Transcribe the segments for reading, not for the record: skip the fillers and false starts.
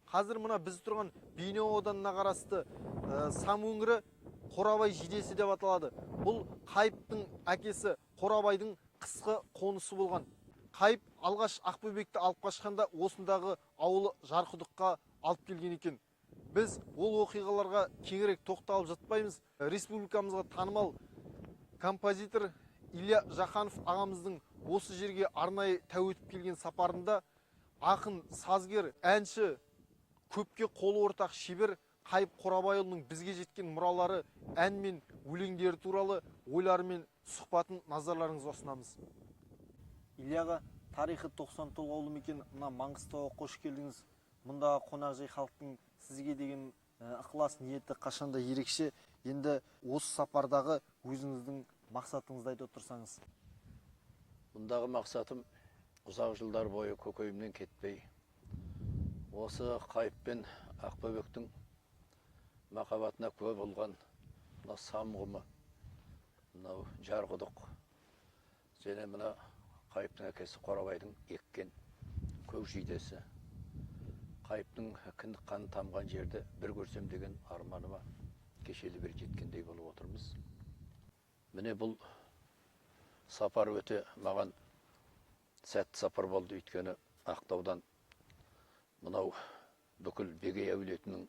Қазір мына біз тұрған Бейнеу ауданына қарасты Сам өңірі Қорабай жидесі деп аталады. Бұл Қайыптың әкесі Қорабайдың қысқы қонысы болған. Қайып алғаш Ақбөбекті алып қашқанда осындағы ауылы Жарқұдыққа алып келген екен. Біз ол оқиғаларға кеңірек тоқталып жатпаймыз. Республикамызға танымал композитор Илья Жаханов ағамыздың осы жерге арнайы тәу етіп келген сапарында ақын, сазгер, әнші, көпке қолы ортақ шебер Қайып Қорабайұлының бізге жеткен мұралары, ән мен өлеңдері туралы ойлары мен сұхбатын назарларыңызға ұсынамыз. Илья аға, тарихы 90 толғаулы мекен мына Маңғыстауға қош келдіңіз. Мұндағы қонақжай халықтың сізге деген ықылас ниеті қашанда ерекше. Енді осы сапардағы өзіңіздің мақсатыңызды айтып отырсаңыз. Мұндағы мақсатым ұзақ жылдар бойы көкейімнен кетпей, осы Қайып пен Ақбөбектің махаббатына куә болған мына Сам құмы, мынау Жарқұдық және мына Қайыптың әкесі Қорабайдың еккен көк жидесі, Қайыптың кіндік қаны тамған жерді бір көрсем деген арманыма кешелі бері жеткендей болып отырмыз. Міне, бұл сапар өте маған сәтті сапар болды, өйткені Ақтаудан мынау бүкіл Бегей әулетінің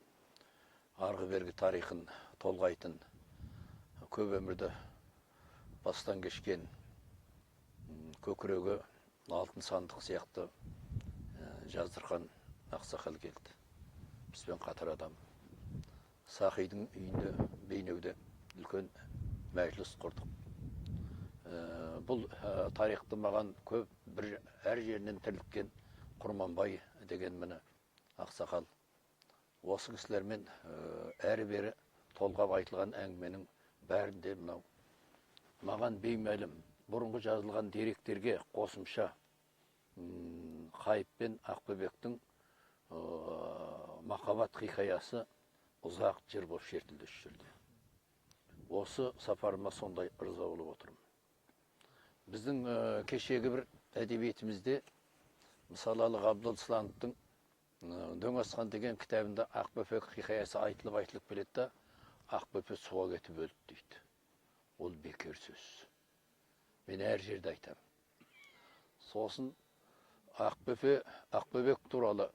арғы бергі тарихын толғайтын, көп өмірді бастан кешкен, көкірегі алтын сандық сияқты Жаздырхан ақсақал келді. Бізбен қатар адам Сақидың үйінде, Бейнеуде үлкен мәжіліс құрдық. Бұл тарихты маған көп бір әр жерінен тірілткен Құрманбай деген міне ақсақал, осы кісілермен әрі бері толғап айтылған әңгіменің бәрінде мынау маған беймәлім бұрынғы жазылған деректерге қосымша Қайып пен Ақбөбектің махаббат хикаясы ұзақ жыр болып шертілді осы жерде. Осы сапарыма сондай ырза болып отырмын. Біздің кешегі бір әдебиетімізде, мысалы, Ғабдол Слановтың «Дөң асқан» деген кітабында Ақбөпе хикаясы айтылып айтылып келеді да, Ақбөпе суға кетіп өлді дейді. Ол бекер сөз, мен әр жерде айтамын. Сосын Ақбөпе, Ақбөбек туралы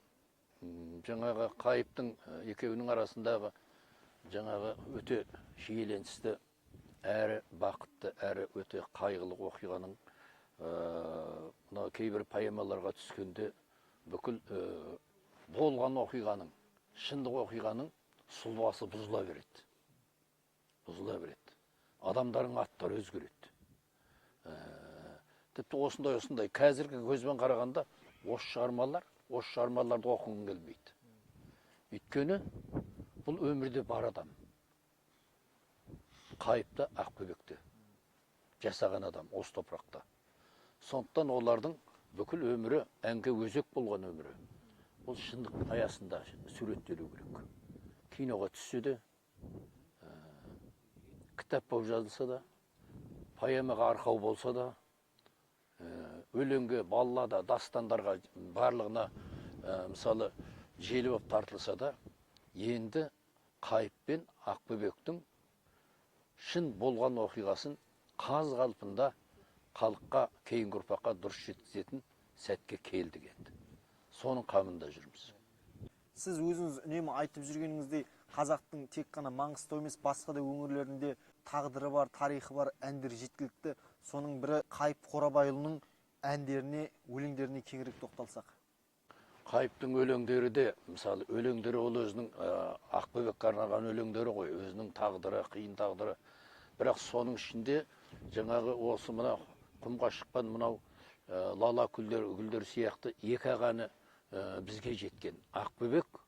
жаңағы Қайыптың екеуінің арасындағы жаңағы өте шиеленісті әрі бақытты, әрі өте қайғылы оқиғаның мына кейбір поэмаларға түскенде бүкіл болған оқиғаның, шындық оқиғаның сұлбасы бұзыла береді, бұзыла береді, адамдардың аттары өзгереді. Тіпті осындай осындай қазіргі көзбен қарағанда осы шығармаларды оқығың келмейді, өйткені бұл өмірде бар адам, Қайыпта, Ақбөбекте жасаған адам осы топырақта. Сондықтан олардың бүкіл өмірі әнге өзек болған өмірі, бұл шындық аясында суреттелу керек. Киноға түссе де, кітап болып жазылса да, поэмаға арқау болса да, өлеңге, баллада, дастандарға, барлығына мысалы, желі болып тартылса да, енді Қайып пен Ақбөбектің шын болған оқиғасын қаз қалпында халыққа, кейінгі ұрпаққа дұрыс жеткізетін сәтке келдік енді. Соның қамында жүрміз. Сіз өзіңіз үнемі айтып жүргеніңіздей, қазақтың тек қана Маңғыстау емес, басқа да өңірлерінде тағдыры бар, тарихы бар әндер жеткілікті. Соның бірі Қайып Қорабайұлының әндеріне, өлеңдеріне кеңірек тоқталсақ. Қайыптың өлеңдері де, мысалы, өлеңдері ол өзінің Ақбөбекке арнаған өлеңдері ғой, өзінің тағдыры, қиын тағдыры. Бірақ соның ішінде жаңағы осы мына құмға шыққан мынау лала гүлдер, гүлдер сияқты екі ақ әні бізге жеткен: «Ақбөбек»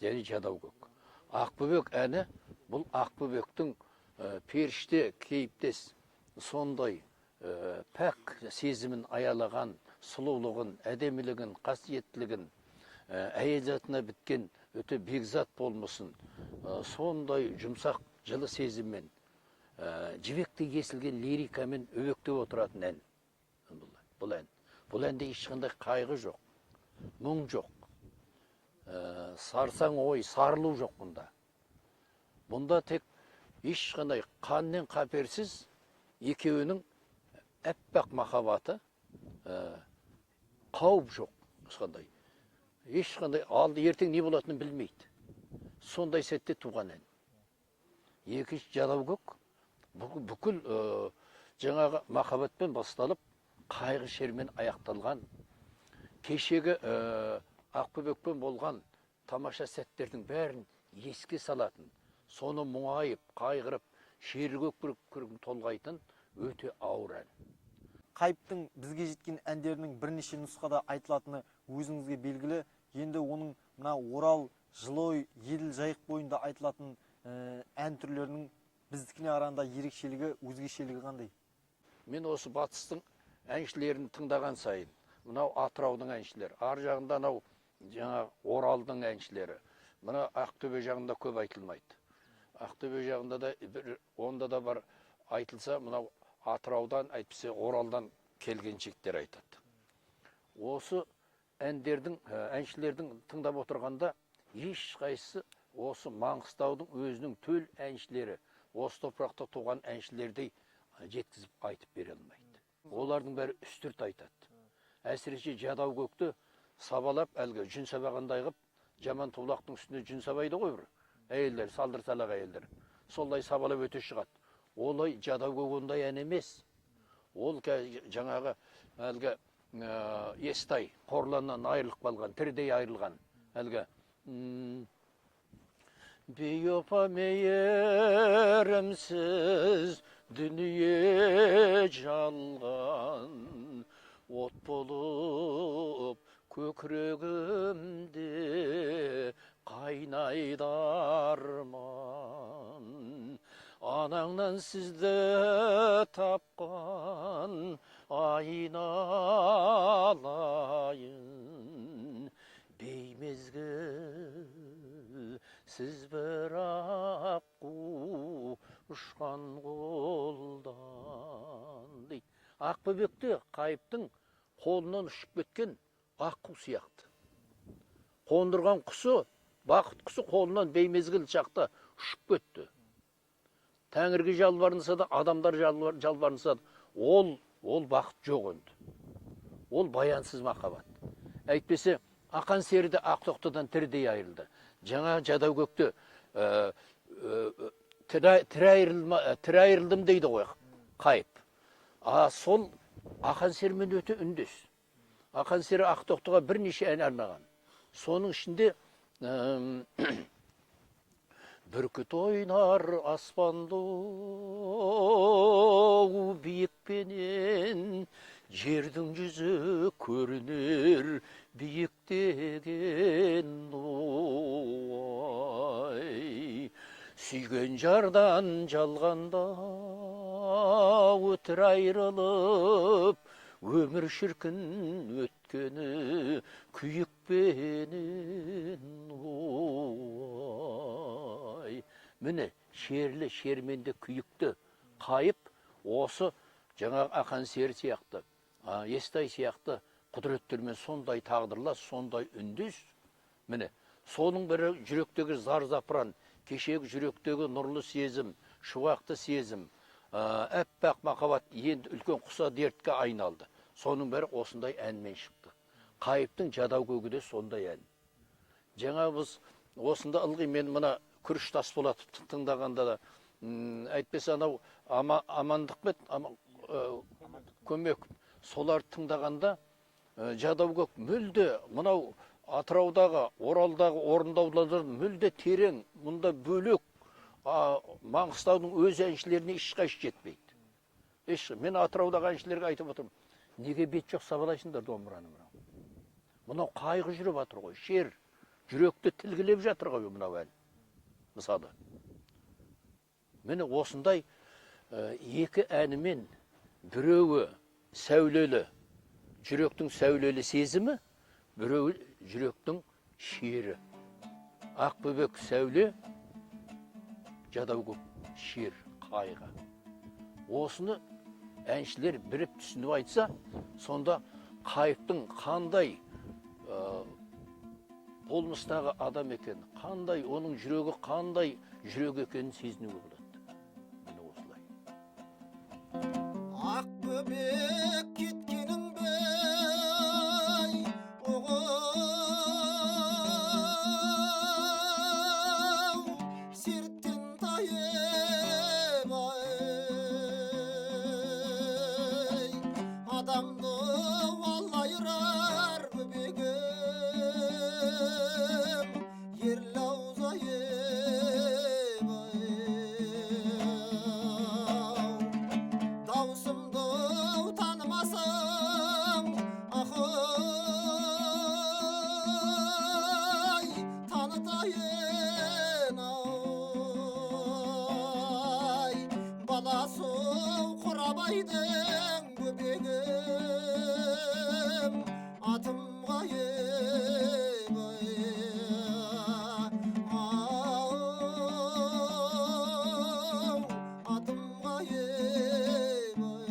және «Жадаукөк». «Ақбөбек» әні бұл Ақбөбектің періште кейіптес сондай пәк сезімін аялаған, сұлулығын, әдемілігін, қасиеттілігін, әйел затына біткен өте бекзат болмысын сондай жұмсақ, жылы сезіммен, жібектей кесілген лирикамен өбектеп отыратын ән бұл ән. Бұл әнде ешқандай қайғы жоқ, мұң жоқ. Сарсаң ой, сарылу жоқ бұнда. Бұнда тек ешқандай қаннен қаперсіз екеуінің әппақ махаббаты, қауіп жоқ ешқандай. Ешқандай алды ертең не болатынын білмейді. Сондай сәтте туған ән. Екінші Жадау көк бүкіл жаңағы махаббатпен басталып, қайғы шермен аяқталған, кешегі Ақбөбекпен болған тамаша сәттердің бәрін еске салатын, соны мұңайып, қайғырып, шерлі көкірегін толғайтын өте ауыр ән. Қайыптың бізге жеткен әндерінің бірнеше нұсқада айтылатыны өзіңізге белгілі. Енді оның мына Орал, Жылой, Еділ, Жайық бойында айтылатын ән түрлерінің біздікіне қарағанда ерекшелігі, өзгешелігі қандай? Мен осы батыстың әншілерін тыңдаған сайын, мынау Атыраудың әншілері, ар жағында анау жаңа Оралдың әншілері, мына Ақтөбе жағында көп айтылмайды. Ақтөбе жағында да бір, онда да бар айтылса, мынау Атыраудан, әйтпесе Оралдан келгеншектер айтады. Осы әндердің, әншілердің тыңдап отырғанда ешқайсысы осы Маңғыстаудың өзінің төл әншілері, осы топырақта туған әншілердей жеткізіп айтып бере алмайды. Олардың бәрі үстірт айтады. Әсіресе Жадау көкті сабалап, әлгі жүн сабағандай қып, жаман тулақтың үстіне жүн сабайды ғой бір әйелдер, салдыр салақ әйелдер. Солай сабалап өте шығады. Олай Жадау көк ондай ән емес. Ол жаңағы әлгі Естай Қорланнан айырылып қалған, тірідей айырылған. Әлгі бейопа мейірімсіз дүние жалған, от болып көкірегімде қайнайды арман. Анаңнан сізді тапқан айналайын, беймезгіл сіз бір аққу ұшқан қолдан дейді. Ақбөбекте Қайыптың қолынан ұшып кеткен аққу сияқты. Қондырған құсы, бақыт құсы қолынан беймезгіл шақта ұшып кетті. Тәңірге жалбарынса да, адамдар жалбарынса да, ол бақыт жоқ енді. Ол баянсыз махаббат. Әйтпесе Ақан сері де Ақтоқтыдан тірідей айырылды. Жаңа Жадау көкті, тірі айырылдым дейді ғой Қайып. А сол Ақан серімен өте үндес. Ақан сері Ақтоқтыға бірнеше ән арнаған. Соның ішінде бүркіт ойнар аспанда биікпенен, жердің жүзі көрінер биіктеген ой. Сүйген жардан жалғанда өтір айырылып, өмір шіркін өткені күйікпенен ой. Міне шерлі шерменде күйікті Қайып осы жаңағы Ақан сері сияқты, Естай сияқты құдіреттермен сондай тағдырлас, сондай үндес. Міне соның бірі жүректегі зар запыран, кешегі жүректегі нұрлы сезім, шуақты сезім, әппақ махаббат енді үлкен құса дертке айналды. Соның бәрі осындай әнмен шықты. Қайыптың Жадау көгі де сондай ән. Жаңа біз осында ылғи мен мына Күріш Тасболатовты тыңдағанда да, әйтпесе анау Амандық па еді? Көмек. Соларды тыңдағанда, Жадау көк мүлде мынау Атыраудағы, Оралдағы орындаулардан мүлде терең, мұнда бөлек, Маңғыстаудың өз әншілеріне ешқайсы жетпейді. Еш, мен Атыраудағы әншілерге айтып отырмын, неге бет жоқ сабалайсыңдар домбыраны мынау? Мынау қайғы жүріп жатыр ғой, шер, жүректі тілгілеп жатыр ғой мынау ән. Мысалы, міне осындай, екі әнімен біреуі сәулелі, жүректің сәулелі сезімі, біреуі жүректің шері. Ақбөбек сәуле, Жадау көк шер, қайғы. Осыны әншілер біліп түсініп айтса, сонда Қайыптың қандай болмыстағы адам екен, қандай оның жүрегі, қандай жүрек екенін сезінуге болады. Міне осылай. Ақ бөбек кеткенің бей, оғау, серттен тайып ай, адамды алайырар бөбегім, ерлі айып ай. Даусымды танымасаң, ахай, танытайын ай. Баласы Қорабайдың бөбегім, атым Ғайып ай. Ау, атым Ғайып ай.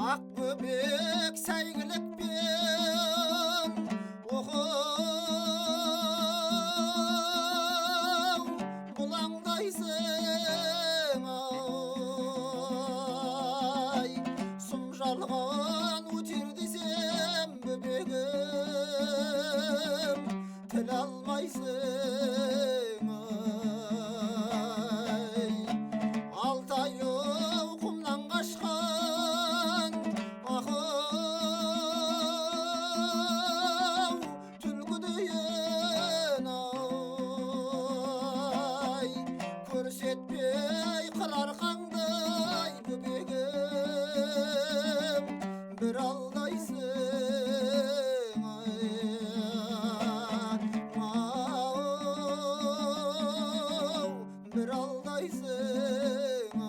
Ақ бөбек сәйгілікпен оқау, бұлаңдайсың ай. Сұм жалған өтер десем, бөбегім, тіл алмайсың ай. Алтай құмнан қашқан ахау, түлкідейін ай. Көрсетпей қыр арқаңдай бөбегім, бір алдайсың ай. Ау, бір алдайсың ай.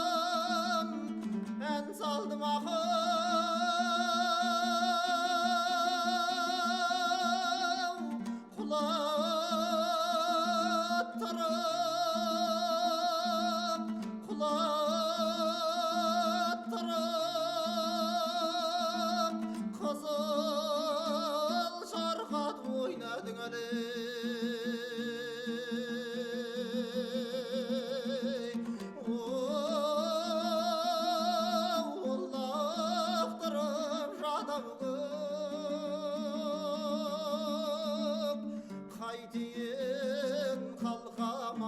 Қайыңдыдан ән салдым ахау, құлаттырып, құлаттырып, қызыл жарғат ойнадың әлі. Олақтырып жадау көк, қайтейін қалқам.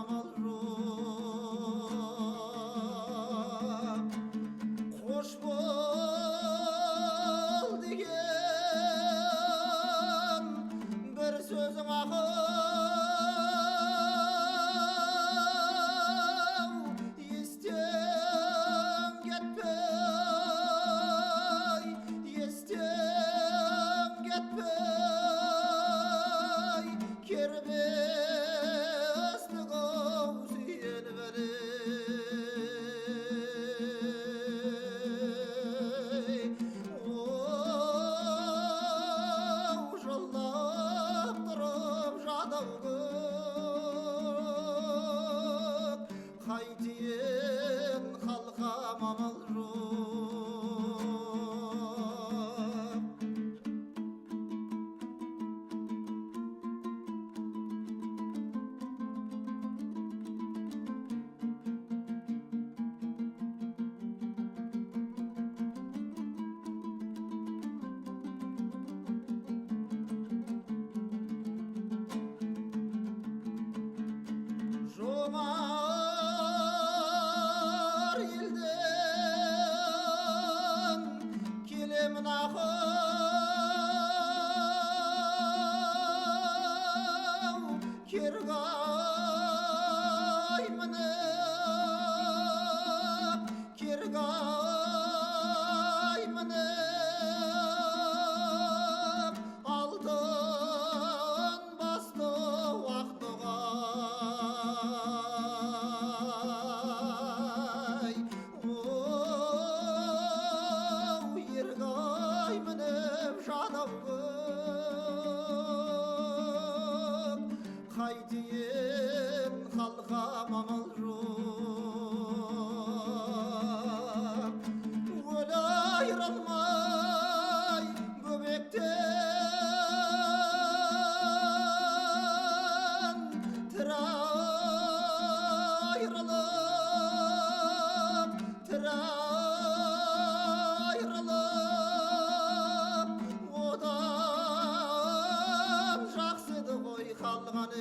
Қоңыр елден келемін ахау, Кергай мініп, Кергай мініп, алтын басты ақтоғай. Оу, Ергай мініп жадау көк, қайтейін, халқым, амал жоқ. Өлі айырылмай бөбектен, тірі айырылып, тірі айырылып, одан жақсы еді ғой қалған.